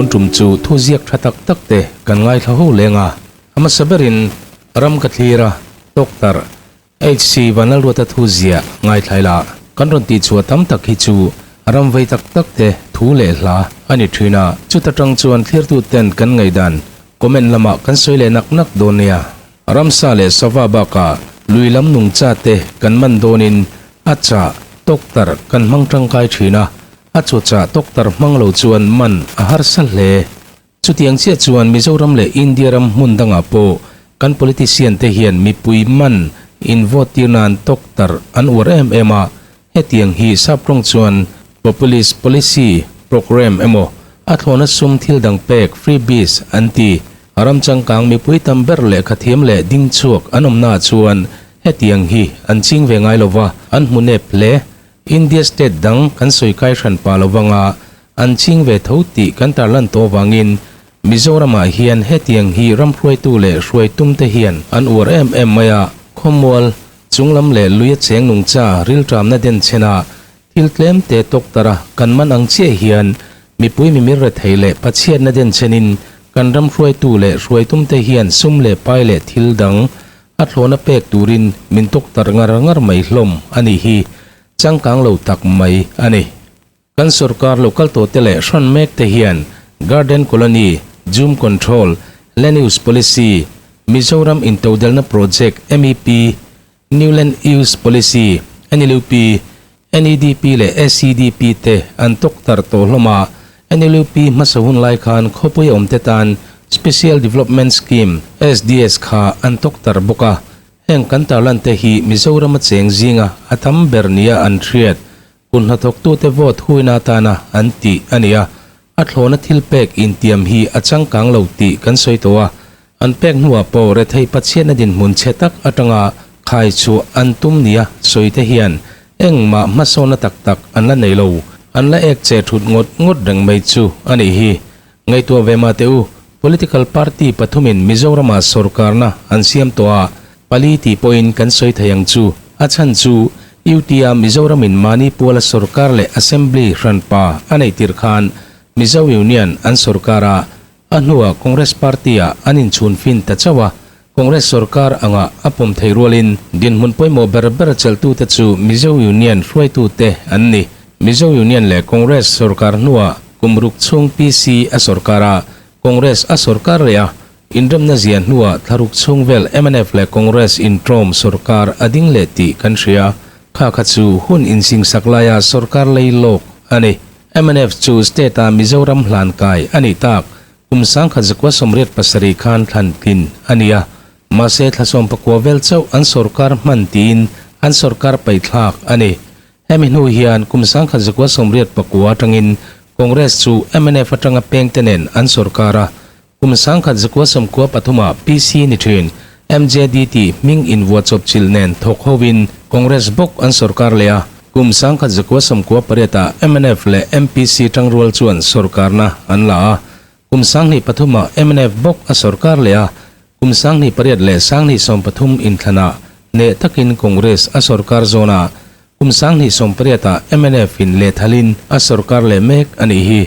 Tun tum chu thu ziak tha tak tak te kan ngaithla ho leng a, a hmasa berin ram ka thlir a, Doctor HC Vanlalruata thu ziah ngaithlai la, kan rawn tih chhuah tam tak hi chu ram vei tak tak te thu leh hla a ni thin a, chuta tang chuan thlirtu ten kan ngaihdan comment lamah kan sawi leh nak nak dawn nia. Ramsa leh sava bakah lui lam nungcha te kan man dawnin a chah tawktar kan hmang tangkai thin a, a chu chah tawktar hmang lo chuan man a harsa hle. Chutiang chiah chuan Mizoram leh India ram hmun dangah pawh kan politician te hian mipui man in vote tir nan tawktar an uar em em a, hetiang hi saptawng chuan populist policy programme emaw a thlawna sum thil dang pek freebies an ti. Ram changkang mipui tam ber lehkhathiam leh ding chhuak an awmnaah chuan hetiang hi an ching ve ngai lova, an hmu nep hle. India state dang kan sawi kai hran pah lo vanga an ching ve tho tih kan tarlan tawh avangin Mizoramah hian hetiang hi ram hruaitu leh hruai tumte hian an uar em em mai a, khawmual, chunglam leh luia cheng nungcha rilṭamna den chhena thil tlem te tawk tara kan man ang chiah hian mipui mimir rethei leh pachhiatna den chhenin kan ram hruaitu leh hruai tumte hian sum leh pai leh thil dang A thlawna pek turin min tuk tar ngar ngar mai hlawm a nih hi, changkang lo tak mai a ni. Kan sorkar local tawhte leh hran mek te hian Garden Colony, Jhum Control, Land Use Policy, Mizoram Intodelhna Project, MEP, New Land Use Policy, NLUP, NEDP leh SEDP te an tuk tar tawh hlawm a, NLUP hmasa hun lai khan khawpui awmte tan Special Development Scheme, SDS, kha an tuk tar bawk a. Heng kan tarlan te hi Mizorama cheng zinga a tam ber nia an hriat kun hnathawktute vote huina atana an tih a ni a. A thlawna thil pek intiam hi a changkang lo tih kan sawi tawh a, an pek hnuah pawh rethei Pathianna dinhmun chhe tak atanga khai chhuah an tum nia sawi te hian engmah hmasawnna tak tak an la nei lo, an la ek che thut ngawt ngawt reng mai chu a nih hi. Ngaihtuah ve mah teh u, political party pathumin Mizoramah sorkarna an siam tawh a, pali tih pawhin kan sawi thei ang chu. A chhan chu UT-a Mizoramin mahni puala sorkar leh Assembly hranpa a neih tirh khan Mizo Union an sorkar a, a hnuah Congress Party-ah an inchhun fin ta chauh a, Congress sorkar anga a pawm thei rualin dinhmun pawimawh ber ber chelhtute chu Mizo Union hruaitute an ni. Mizo Union leh Congress sorkar hnuah kum ruk chhung PC a sorkar a, Congress a sorkar leh a, Inremna zia hnuah thlaruk chhung vel mnf leh Congress intawm sorkar a ding leh tih kan hria. Kha kha chu hun insingsak laia sorkar lei lawk a ni. Mnf chu state-a Mizoram hlan kai a nih tak. Kum 1987 khan thlan tlin a ni a. Mahse thlasawm pakua vel chauh an sorkar hman tiin an sorkar paihthlak a ni. Hemi hnu hian kum 1989 atangin Congress chu mnf atanga pengte nen an sorkar a. Kum 1993 ah PC ni thin MJDT hming invuah chawp chilh nen thawk hovin Congress bawk an sorkar leh a, kum 1998 ah mnf leh MPC tangrual chuan sorkarna an la a, kum 2003 ah mnf bawk a sorkar leh a, kum 2008 leh 2013 inthlanah hneh takin Congress a sorkar zawn a, kum 2018 ah mnf in lehthalin a sorkar leh mek a nih hi.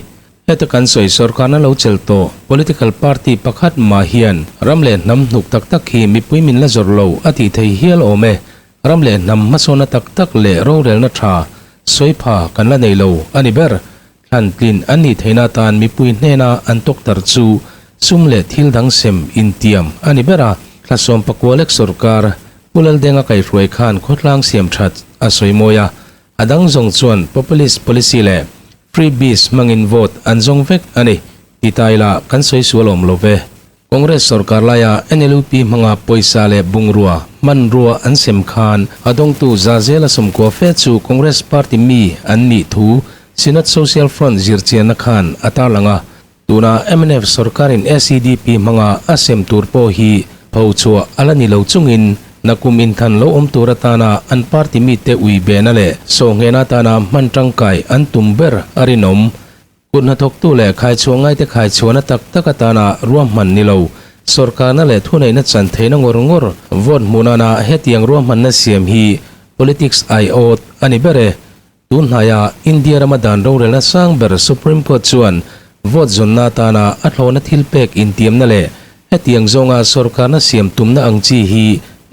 Heta kan sawi sorkarna lo chelh tawh political party pakhat mah hian ram leh hnam hnuk tak tak hi mipui min la zawrh lo a tih thei hial awm e. Ram leh hnam hmasawnna tak tak leh rorelna tha sawi pha kan la nei lo a ni ber. Thlan tlin an nih theihna atan mipui hnena an tawktar chu sum leh thil dang sem intiam a ni ber a. Thlasawm pakualek sorkar Pu Laldenga kaihruai khan khawtlang siam that a sawi mawi a. A dang zawng chuan populist policy leh freebies hmangin vote an zawng vek a ni ti ta ila kan sawi sual awm lo ve. Congress sorkar laia NLUP hmanga pawisa leh bungrua, hmanrua an sem khan a dawngtu za zela sawmkua fe chu Congress party mi an nih thu Synod Social Front zirchianna khan a tarlang a. Tuna mnf sorkarin SEDP hmanga a sem tur pawh hi phochhuah a la ni lo chungin nakum inthan lo awm tur atana an party mite ui behna leh sawhnghehna atana hman tangkai an tum ber a rinawm. Kut hnathawktu leh khaichhuah ngaite khaichhuahna tak tak atana ruahman ni lo, sorkarna leh thuneihna chan theihna ngawr ngawr vote hmuh nana hetiang ruahmanna siam hi politics aiawt a ni ber e. Tun hnaia India rama dan rorelna sang ber Supreme Court chuan Vote zawnna atana a thlawhna thil pek intiamna leh hetiang zawnga sorkarna siam tumna ang chi hi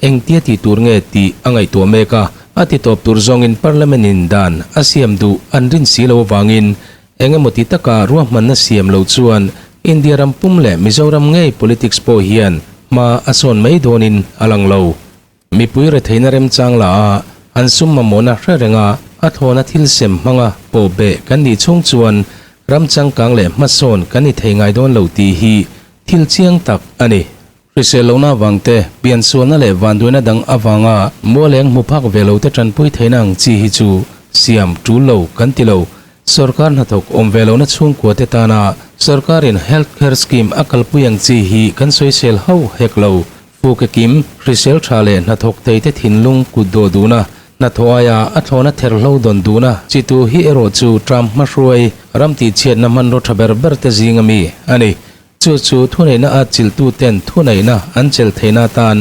engtia tih tur nge tih a ngaihtuah mek a. A ti tawp tur zawngin Parliament in dan a siam duh an rin si lo avangin eng emaw ti taka ruahmanna siam lo chuan India ram pum leh Mizoram ngei politics pawh hian hma a sawn mai dawnin a lang lo. Mipui retheihna remchang la a, an sum mamawhna hre renga a thlawna thil sem hmanga pawh beh kan nih chhung chuan ram changkang leh hmasawn kan ni thei ngai dawn lo tih hi thil chiang tak a ni. Hrisel lohna avang te, piansualna leh vanduaina dang avanga mualeng hmu phak ve lo te tanpui theihna ang chi hi chu siam tul lo kan ti lo. Sorkar hnathawk awm ve lohna chhungkua te tana sorkarin Health Care Scheme a kalpui ang chi hi kan sawisel hauh hek lo. Fuke kim, hrisel tha leh hnathawk thei te thinlung kut dawh duhna, hnathawh aia a thlawna therhlo dawn duhna chitu hi erawh chu Trump hmahruai ram tihchhiatna hmanraw tha ber ber te zing ami a ni. Chu chu thuneihna a chiltu ten thuneihna an chelh theihna atan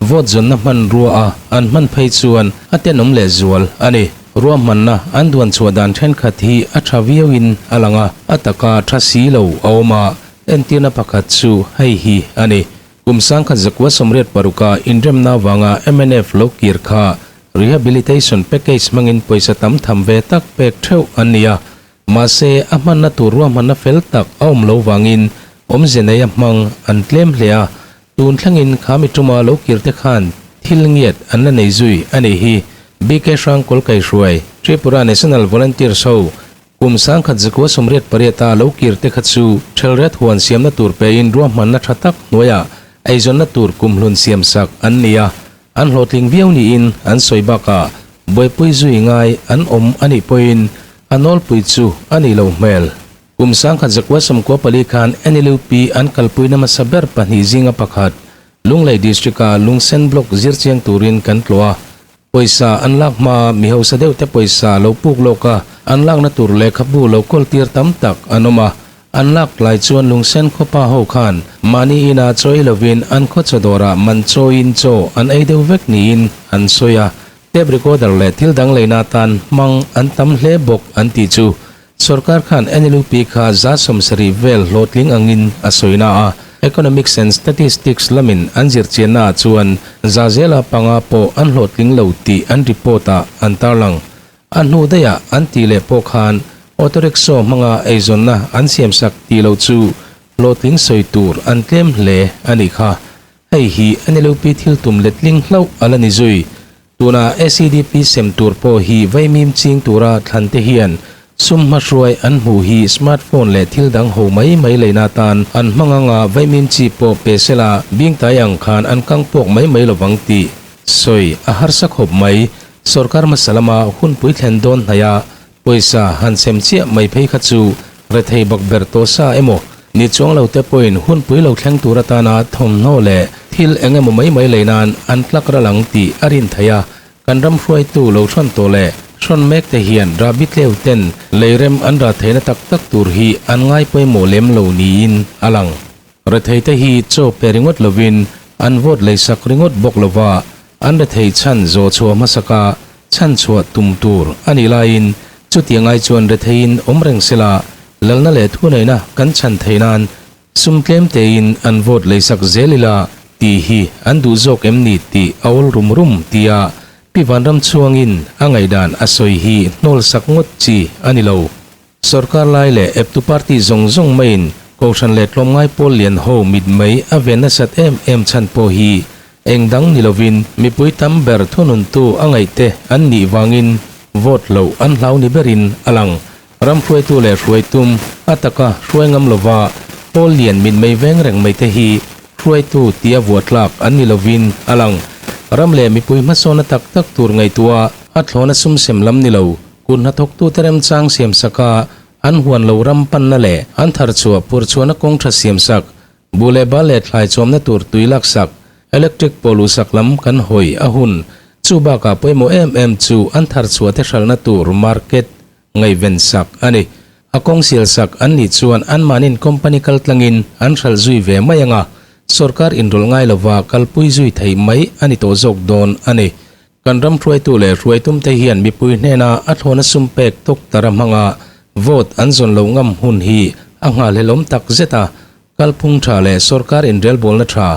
vote zawnna hmanrua a an hman phei chuan a tenawm leh zual a ni. Ruahmanna an duan chhuah dan thenkhat hi a tha viauin a lang a, a taka tha si lo a awm a, entirna pakhat chu hei hi a ni. Kum 1986 a inremna avanga mnf lo kir kha rehabilitation package hmangin pawisa tam tham ve tak pek theuh an ni a, mahse a hmanna tur ruahmanna fel tak a awm lo vangin awmze nei a hmang an tlem hle a, tun thlengin kha mi tuma lo kir te khan thil ngiat an la nei zui a nih hi. BK Hrangkawl Kaihruai, Tripura National Volunteers ho Kum 1988 a lo kir te kha chu Thelret huan siamna tur pein ruahmanna tha tak hnuaiah eizawnna tur kumhlun siamsak an ni a, an hlawhtling viau niin an sawi bakah buaipui zui ngai an awm a nih pawhin a nawlpui chu a nih loh hmel. Kum 1994 khan NLUP an kalpuina hmasa ber pahnih zinga pakhat Lunglei District-a Lungsen Block zirchiang turin kan tlawh a, Pawisa an lak hma mi hausa deuh te pawisa lo puk lawk a, an lakna tur lehkhabu lo kawl tir tam tak an awm a. An lak tlai chuan Lungsen khawpa ho khan mahni inah chaw ei lovin an khaw chaw dawrah man chawiin chaw an ei deuh vek niin an sawi a. Tape recorder leh thil dang leina atan hmang an tam hle bawk an tih chu Sorkar khan NLUP kha 70% vel hlawhtling angin a sawi na a, Economics and Statistics lamin an zirchiannaah chuan za zela panga pawh an hlawhtling lo tih an report-ah an tarlang. A hnu daihah an tih leh pawh khan auto rickshaw hmanga eizawnna an siamsak tih loh chu hlawhtling sawi tur an tlem hle a nih kha. Hei hi NLUP thil tum letling hlauh a la ni zui. Tuna SEDP sem tur pawh hi vaimim ching tura thlan te hian sum hmahruai an hmuh hi smartphone leh thil dang ho mai mai leina atan an hmang anga vaimim chi pawh pe sela bingtai ang khan an kang pawk mai mai lovang tih sawi a harsa khawp mai. Sorkar hmasa lama hunpui thlen dawn hnaih a Pawisa han sem chiah mai phei kha chu rethei bak ber tawh sa emaw ni chuang lo te pawhin hunpui lo thleng tur atana thawmhnaw leh thil eng emaw mai mai lei nan an tlak ral ang tih a rin theih a, kan ram hruaitu lo hrawn tawh leh hrawn mek te hian Rabi tleu ten lei rem an rah theihna tak tak tur hi an ngai pawimawh lem lo niin a lang. Rethei te hi chaw pe ringawt lovin an vote leisak ringawt bawk lova an rethei chhan zawh chhuah hmasaka chhan chhuah tum tur a nih laiin chutiang ai chuan retheiin awm reng sela lalna leh thuneihna kan chhan theih nan sum tlem tein an vote leisak zel ila tih hi an duh zawk em ni tih a awl rum rum tia Pi Vanramchhuangin a ngaihdan a sawi hi hnawl sak ngawt chi a ni lo. Sorkar lai leh eptu party zawng zawng maiin Kohhran leh tlawmngai pawl lian ho mit mai a ven nasat em em chhan pawh hi eng dang ni lovin mipui tam ber thununtu a ngaihte an nih vangin vote loh an hlau ni berin a lang. Ram hruaitu leh hruaitum a taka hruai ngam lova pawl lian mit mai veng reng mai te hi hruaitu tia vuatlak an ni lovin a lang. Ram leh mipui hmasawna tak tak tur ngaihtuah a thlawna sum sem lam ni lo Kut hnathawktute remchang siamsak a, an huan lo ram panna leh an thar chhuah phur chhuahna kawng tha siamsak, buh leh bal leh thlai chawmna tur tui laksak, electric pawh luhsak lam kan hawi a hun. Chu bakah pawimawh em em chu an thar chhuah te hralhna tur market ngaihvensak a ni. A kawng sialsak an nih chuan anmahnin company kaltlangin an hralh zui ve mai anga, sorkar inrawlh ngai lova kalpui zui theih mai a ni tawh zawk dawn a ni. Kan ram hruaitu leh hruaitumte hian mipui hnena a thlawna sum pek tawk tara hmanga vote an zawn loh ngam hun hi a nghalhlelawm tak zet a, kalphung tha leh sorkar inrelbawlna tha,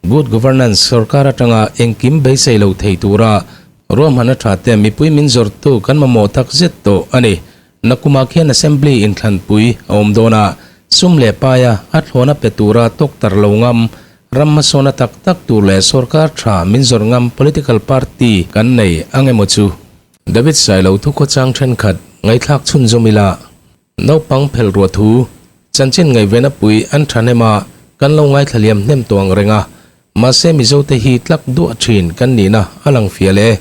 good governance, sorkar atanga engkim beisei lo thei tura ruahmanna tha te mipui min zawrhtu kan mamawh tak zet tawh a ni. Nakumah khian Assembly inthlanpui a awm dawn a, sum leh paia a thlawna pe tura tawktar lo ngam, ram hmasawna tak tak tur leh sorkar tha min zawrh ngam political party kan nei ang emaw chu? David Sailo thukhawchang thenkhat ngaihthlak chhunzawm ila naupang phelh ruah thu chanchin ngaihven a pui an tha hnem a, kan lo ngaithla liam hnem tawh ang reng a, mahse Mizote hi tlak duah thin kan nihna a lang fiah leh e.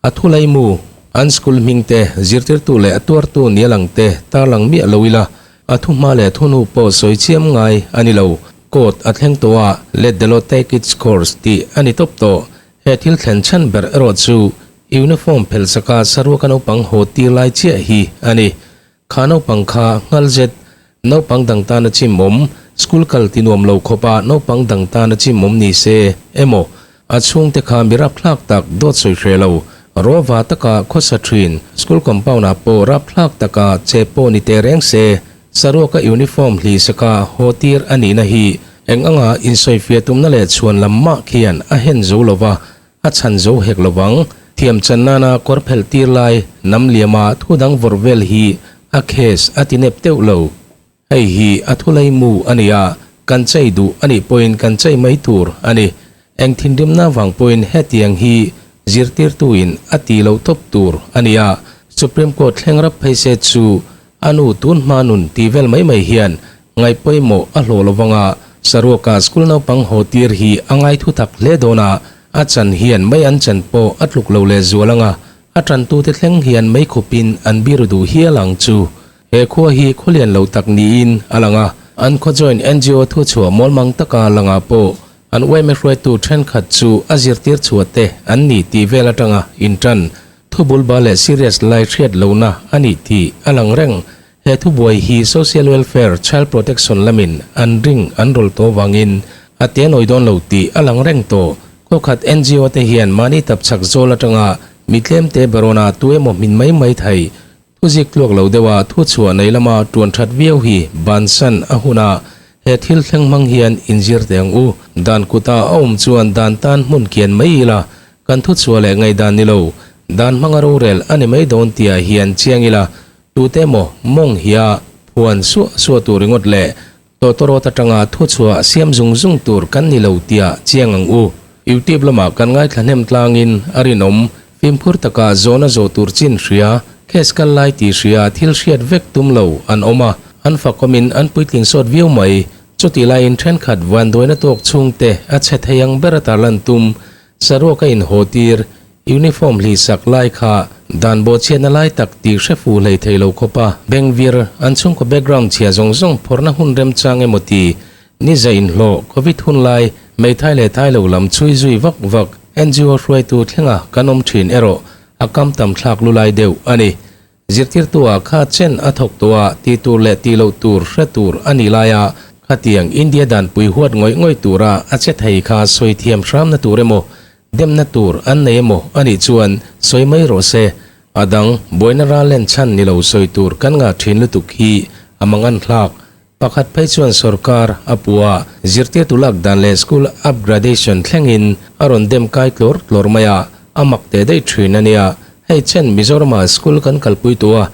A thu laimu, an school hming te, zirtirtu leh a tuartu nia lang te tarlang miah lo ila, a thu hma leh thu hnu pawh sawi chiam ngai a ni lo. Court a thleng tawh a, let the law take its course tih a ni tawp tawh. He thil thlen chhan ber erawh chu uniform phelh saka saruaka naupang haw tir lai chiah hi a ni. Kha naupang kha nghal zet, naupang dang tana chim awm, school kal ti nuam lo khawpa naupang dang tana chim awm ni se emaw, a chhungte kha mi rapthlak tak dawt sawi hreh lo, rawva taka khawsa thin, school compound ah pawh rapthlak taka che pawh ni teh reng se, saruaka uniform hli saka haw tir a nihna hi eng anga insawifiah tumna leh chhuan lam mah khian a hen zo lova, A chhan zo hek lovang. Thiam chan nana kawr phelh tir lai nam liama thu dang vawrh vel hi a case a ti nep teuh lo. Hei hi a thu lei mu a ni a, kan chei duh a nih pawhin kan chei mai tur a ni. Eng thinrimna vang pawhin hetiang hi zirtirtuin a ti lo tawp tur a ni a, Supreme Court thleng rap phei se chu A nu tun hma nun tih vel mai mai hian ngaihpawimawh a hlawh lo vang a, saruaka school naupang haw tir hi a ngai thu tak hle dawn a, a chan hian mei an chan pawh a tluk lo leh zual ang a, a tantute thleng hian mei khupin an biru duh hial ang chu. He khua hi khawlian lo tak niin a lang a, an khaw joint NGO thuchhuah mawlmang taka langah pawh an yma hruaitu thenkhat chu a zirtir chhuah te an ni tih vel atanga intan Thu bulba leh serious lai hriat lohna a nih tih a lang reng. He thubuai hi Social Welfare Child Protection lamin an ring an rawl tawh vangin a te nawi dawn lo tih a lang reng tawh. Khawkhat NGO te hian mahni tapchhak zawl atanga mi tlemte barawna tu emaw hmin mai mai thei thu zik tluak lo deuha thu chhuah nei lama tuan that viau hi bansan a hun a, he thil thleng hmang hian inzir teh ang u. Dan kuta a awm chuan dan tan hmun kian mai ila Kan thu chhuah leh ngaihdan ni lo, dan hmanga rorel a ni mai dawn tihah hian chiang ila, tute emaw mawng hia phuan suah suah tur ringawt leh tawtawrawt atanga thu chhuah siam zung zung tur kan ni lo tihah chiang ang u. Youtube lamah kan ngaithla hnem tlangin a rinawm, fimkhur taka zawhna zawh tur chin hria, case kal lai tih hria thil hriat vek tum lo an awm a, an fakawmin an puitling sawt viau mai. Chutih laiin thenkhat vanduaina tawk chhungte a chhe thei ang ber a tarlan tum Saruak a inhaw tir, uniform hli sak lai kha dan bawhchhiatna lai tak tih hre fu hlei thei lo khawp a, Bengvir, an chhungkaw background chhia zawng zawng phawrhna hun remchang emaw ti, ni za inhlawh, Covid hun lai, meithai leh thai lo lam chhui zui vak vak, NGO hruaitu thlenga kan awm thin erawh a kam tam thlak lu lai deuh a ni. Zirtirtua kha chen a thawk tawh a, tih tur leh tih loh tur hre tur a nih laia khatiang India danpui huat ngawih ngawih tura a che thei kha sawi thiam hramna tur emaw, demna tur an nei emaw a nih chuan sawi mai rawh se. A dang, buaina ral len chhan ni lo sawi tur kan ngah thin lutuk hi a mangan hlak. Pakhat phei chuan sorkar a pu a, zirtirtu lak dan leh school upgradation thlengin a rawn dem kai tlawr tlawr mai a, a mak teh daih thin a nia. Hei chen Mizorama school kan kalpui tu a,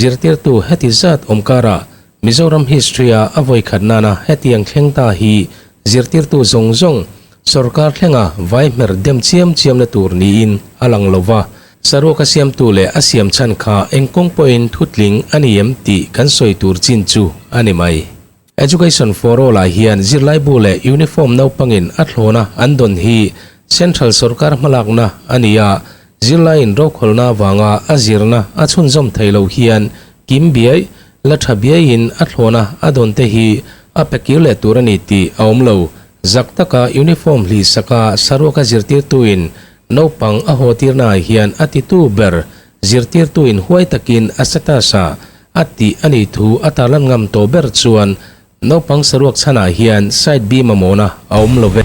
zirtirtu heti zat awm karah Mizoram history-a a vawi khat nana hetiang thleng ta hi zirtirtu zawng zawng sorkar thlenga vai hmer dem chiam chiamna tur niin a lang lo va. Saruak a siamtu leh a siam chhan kha eng kawng pawhin thutling a ni em tih kan sawi tur chin chu a ni mai. Education for All ah hian zirlaibu leh uniform naupangin a thlawna an dawn hi Central sorkar hmalakna a ni a, zirlaiin rokhawlna avanga a zirna a chhunzawm thei lo hian kim biai, la tha biaiin a thlawna a dawn te hi a pe kir leh tur a ni tih a awm lo. Zak taka uniform hli saka saruaka zirtirtuin Naupang a haw tirnaah hian a titu ber zirtirtuin huai takin a status-a a tih a nih thu a tarlan ngam tawh ber chuan naupang saruak chhanah hian side B mamawhna a awm lo ve.